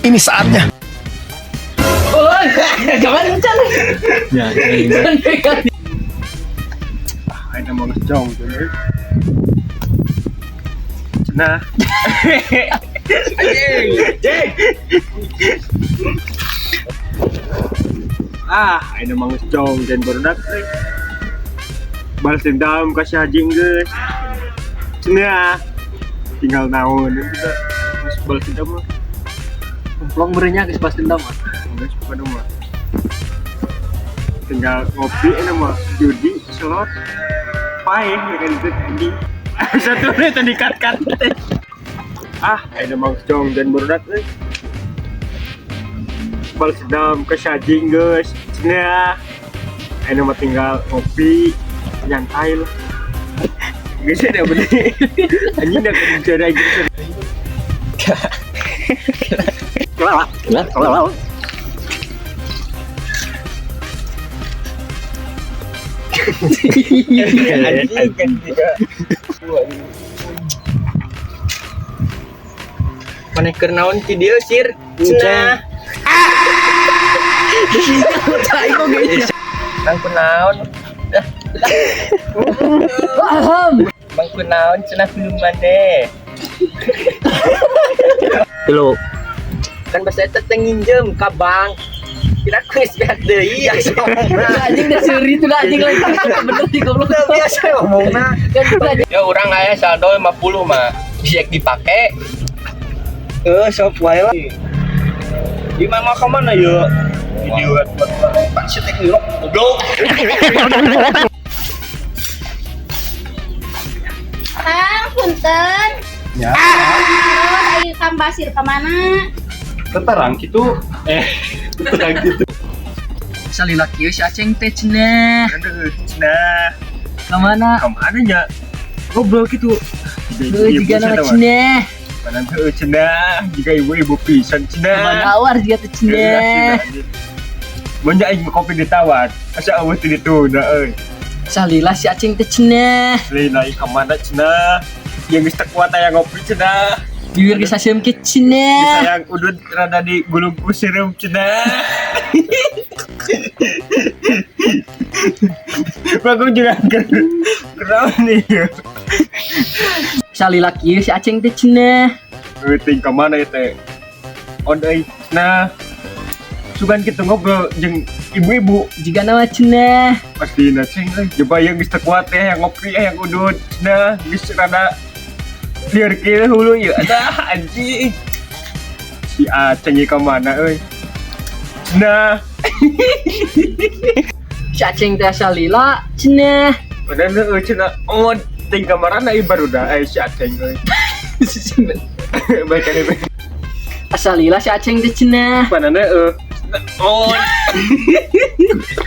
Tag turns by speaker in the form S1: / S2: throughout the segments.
S1: Ini saatnya.
S2: Oh, jangan encan.
S3: Ya,
S4: Aing mau ngejong tuh. Nah. Ah, aing mah ngejong dan barudak euy. Balas dendam ka si Haji geus. Cenah. Tinggal naon kita geus balas dendam mah.
S2: Komplong merenya geus balas dendam mah.
S4: Geus pokona mah. Tinggal ngopi enak mah, judi, slot, paeh dengan itu anjing. Satu menit tadi cut-cut. Ah, aing mah ngejong dan barudak euy. Balas dendam ke si Haji geus. Cenah. Aing mah tinggal ngopi, nyantai lah. Geus ada bener. Anjing dah bicara gitu.
S2: Maneh keur naon ti dieu sir? Cenah. Nang kunaon? Bang kunaon cenah belum maneh.
S3: Tilu.
S2: Kan bahasa eta teh nginjem ka bank. Kira aku geus beak deui.
S5: Anjing dah seuri tuh anjing lagi. Bener sih goblok.
S1: Biasa ngomongna.
S5: Kan itu anjing.
S2: Ya urang aya saldo 50 mah. Bisa dipake.
S1: Sok wae lah. Di mana ka mana ya? Video pan si teh ngilok goblok.
S6: Kang, punten.
S1: Ya.
S6: Oh, ayo Kang Basir kemana?
S4: Terang gitu. Terang gitu.
S5: Salila kieu si Aceng teh cenah.
S4: Aduh, cenah.
S5: Kemana?
S4: Kemana nya? Ngobrol gitu.
S5: Heuh jiga nama cenah.
S4: Mana tuh cenah, jika ibu-ibu pisan cenah.
S5: Tawar jiga teh cenah.
S4: Banyak aing kopi ditawar. Asa eueuh teu dituna euy.
S5: Salila si Aceng teh cenah.
S4: Lain aing ka mana cenah? Yang geus teu kuat aya ngopi cenah.
S5: Bibir geus asem ke cenah.
S4: Sayang udut rada digulung ku sireum cenah. Bagus juga kenapa nih?
S5: Salila kieu si Aceng teh cenah.
S4: Ting ka mana ya teh? On euy cenah. Sugan kitu ngobrol jeung ibu-ibu
S5: Jiga nama cenah.
S4: pasti na ceng euy. Coba yang geus teu kuat teh yang ngopi yang udut cenah geus rada lieur kieu hulu ieu. Adah anjing. Si Aceng ieu ka mana euy? Cenah.
S5: Si Aceng teh salila cenah.
S4: Padahal euy cenah on ting ka marana ieu barudak si Aceng euy. Baik baik.
S5: Asalila si Aceng teh cenah.
S4: Panana euy. On.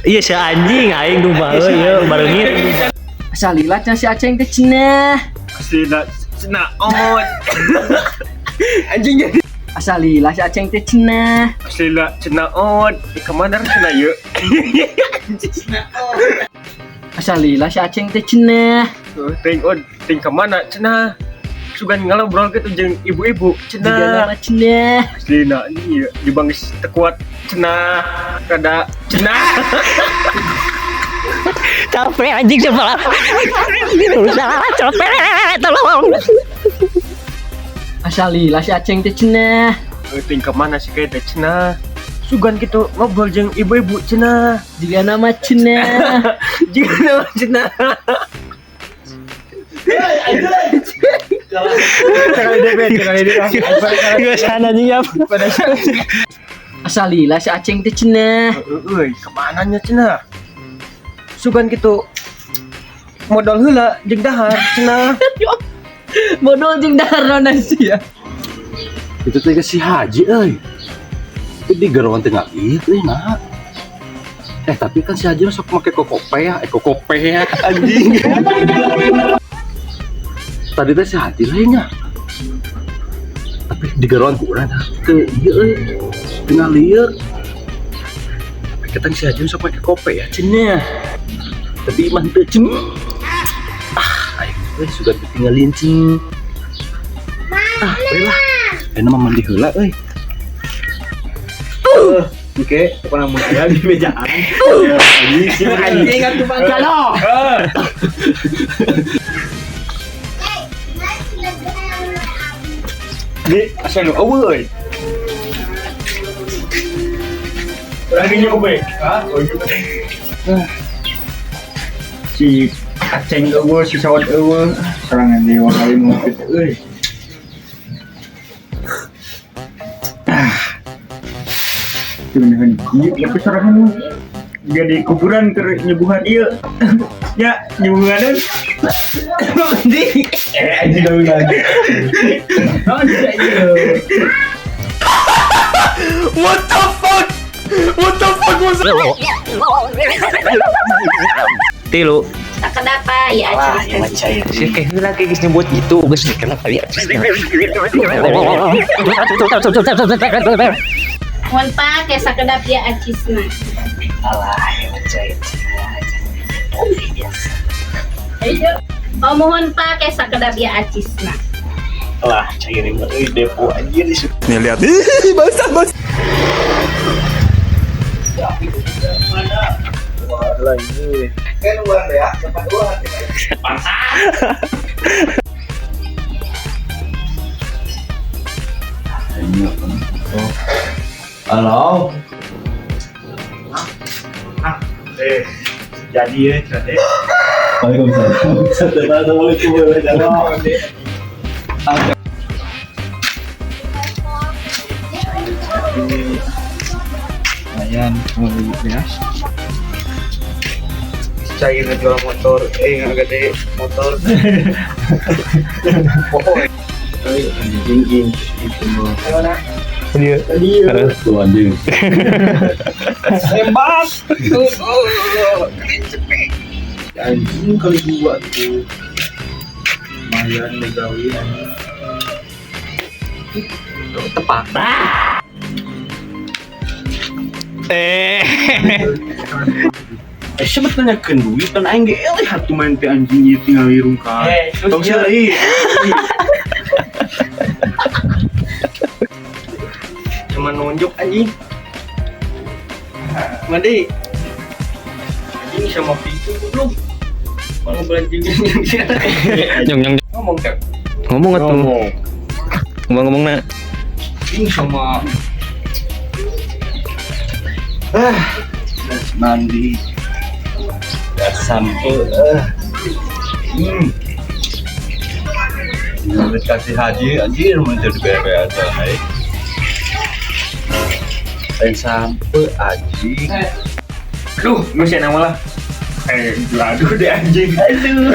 S3: Iya si anjing aing dumbah euy ieu bareungit.
S5: Asalila cenah si Aceng teh cenah.
S4: Asli cenah on. Anjing jadi.
S5: Asalila si Aceng teh cenah.
S4: Asli cenah on. Ka mana cenah ieu?
S5: Asalila si Aceng teh cenah.
S4: Ting on, ting ka mana cenah? Sugan ngalobrol kitu jeung ibu-ibu
S5: Jiga
S4: cenah.
S5: nama cenah.
S4: Asli na anjing ieu di bang geus teu kuat cenah. Rada cenah.
S3: Capek anjing sebelah. Capek, tolong.
S5: Asalila si Aceng teh cenah.
S4: Ting ka mana sih kayak teh cenah? Sugan kitu ngobrol jeung ibu-ibu cenah.
S5: Jiga nama cenah.
S4: Jiga nama cenah. Sekali DP.
S3: Geus anjing ya.
S5: Asalila si Aceng teh cenah.
S4: Euy, kemana nya cenah? Sugan kitu modal heula jeung dahar cenah.
S5: Modal jeung dahar naon sih ya.
S7: Itu teh si Haji euy. Tapi di gerowan teh ngalieu euy nah. Tapi kan si Haji sok make kokope ya, kokope ya anjing. Tadi teh si Haji lainnya. Tapi di gerowan ku urang tah teu ieu euy. Teu ngalieu. Tapi ketang si Haji sok make kope ya cenah. Tapi imah teu cen. Ah, aing euy sugan ketinggalin cing. Ah, we lah. Ayeuna mah mandi heula euy.
S4: Oke, pernah mun aya di mejaan.
S5: Anjing atuh bangsa lo.
S4: Di asa nu eueuh euy. Urang dinya ku bae. Hah? Oh iya. Si Aceng eueuh, si Sawat eueuh. Sorangan dewa kali ngopi teh euy. Ah. Tuh ieu tapi sorangan mah. Jadi kuburan keur nyuguhan ieu. Ya, nyuguhan. Anjing gawe lagi. Oh, tidak ieu.
S1: What the fuck? What the fuck was that?
S3: Tilu.
S6: Tak kenapa ya Aceng teh.
S3: Si kayak heula ge geus nyebut gitu geus kenapa ya.
S6: Mun pake sakedap ya acisna.
S3: Alah, ya cair.
S6: Oh mohon pake sakedap ya acisna.
S3: Alah, cair euy depo anjir di
S1: Nih lihat. Basah basah.
S7: Halo.
S1: Jadi ya, jadi.
S7: Waalaikumsalam. Assalamualaikum warahmatullahi wabarakatuh.
S1: Lumayan mau beli beas. Cair ngejual motor, nggak gede motor. Pokoknya.
S7: Anjing itu mah.
S3: Dia.
S7: Tuh anjing.
S1: Tembak. Anjing kali dua tuh. Lumayan megawi anjing.
S2: Tepat.
S1: Siapa tanyakan duit kan aing ge eleh atuh main teh anjing ieu tinggal irung ka. Tong sia euy. Cuma nunjuk anjing. Mandi. Anjing sama pintu belum. Mau belanjing.
S3: Nyong nyong.
S1: Ngomong kan.
S3: Ngomong atuh. Ngomong-ngomong na.
S1: Anjing sama
S7: Mandi. Sampai Duit kasih haji anjir menjadi bebe aja hai. Lain sampai anjing.
S1: Aduh, gue sih nama lah. Aduh deh anjing. Aduh.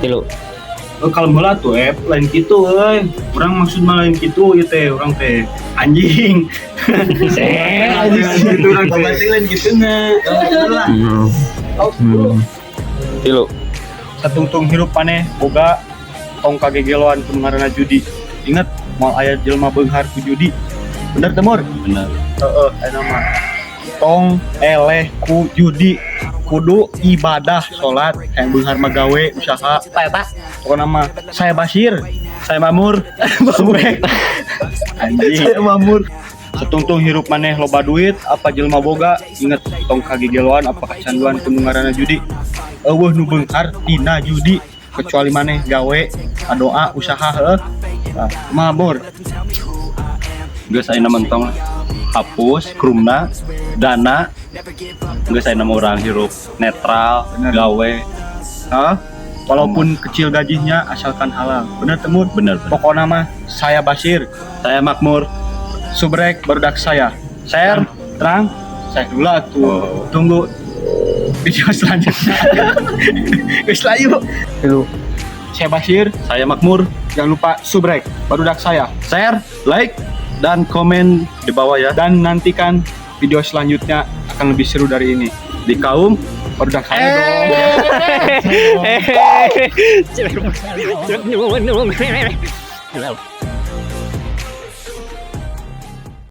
S3: Tilu.
S1: Oh, kalau bola tuh lain gitu euy. Urang maksud mah lain gitu ieu teh, urang teh anjing. Anjing gitu urang teh.
S4: Lain gitu na.
S7: Tilu.
S1: Satungtung hirup maneh boga tong kagegeloan ku nu ngaranna judi. Ingat, moal aya jelema beunghar ku judi. Bener teu, Mur?
S7: Bener.
S1: Heeh, aya mah. Tong eleh ku judi, kudu ibadah salat, yang beunghar mah gawe usaha.
S2: Eta.
S1: Pokokna mah saya Basir,
S7: Saya Mamur.
S1: Subrek. Anjing.
S7: Saya Mamur.
S1: Setungtung hirup maneh loba duit apa jelema boga, inget tong kagegeloan apa kacanduan ku nu ngaranna judi. Euweuh nu beunghar tina judi kecuali maneh gawe, doa, usaha, heuh. Nah, mabur.
S7: Geus ayeuna mentong hapus krumna dana, geus ayeuna mah urang hirup netral.
S1: Bener.
S7: Gawe.
S1: Hah? Walaupun kecil gajinya asalkan halal. Bener teu, Mur?
S7: Bener, bener.
S1: Pokoknya mah saya Basir,
S7: Saya Makmur.
S1: Subrek barudak saya.
S7: Share.
S1: Terang, saya dulu atuh.
S7: Oh.
S1: Tunggu video selanjutnya. Geus lah yuk.
S2: Tilu.
S1: Saya Basir,
S7: Saya Makmur.
S1: Jangan lupa subrek barudak saya
S7: Share, like, dan komen di bawah ya.
S1: Dan nantikan video selanjutnya akan lebih seru dari ini.
S7: Di kaum
S1: Barudak saya dong.
S3: Eh.